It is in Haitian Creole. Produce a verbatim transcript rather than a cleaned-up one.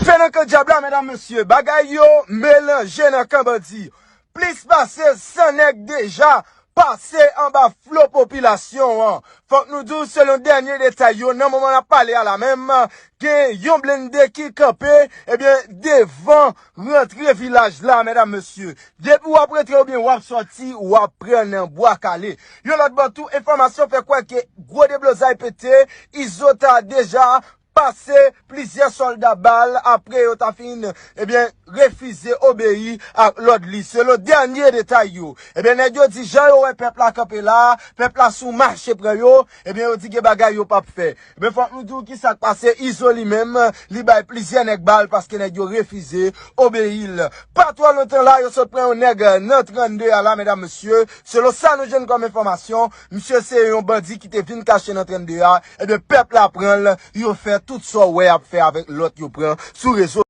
Fè nan kan dyab la, medam, mesye, bagay yo melanje nan kan bandi. Plis pase san nèg deja pase anba flo popilasyon an. Fòk nou di w, selon dènye detay yo, nan moman n ap pale a la menm, gen yon blende ki kanpe, ebyen, devan rantre vilaj la, medam, mesye. Depi w ap rantre oubyen w ap sòti, w ap pran nan bwa kale. Yon lòt bò tou, enfòmasyon fè kwè ke gwo deblozay pete, Izo ta deja pase plizyè sòlda bal apre yo ta fin, ebyen, refize obeyi ak lòd li. Selon dènye detay yo, ebyen, nèg yo di jan yo wè pèp la kanpe la, pèp la sou mache pran yo, ebyen, yo di gen bagay yo p ap fè. Ebyen, fòk nou di w ki sa k pase, Izo li menm, li bay plizyè nèg bal paske nèg yo refize obeyi l. Pa twò lontan la, yo sot pran yon nèg nan trannde a la, medam, mesye. Selon sa nou jwenn kòm enfòmasyon, misye se yon bandi ki te vin kache nan trannde a. Ebyen, pèp la pran l, yo fè tout sa w wè y ap fè avèk lòt yo pran sou rezo.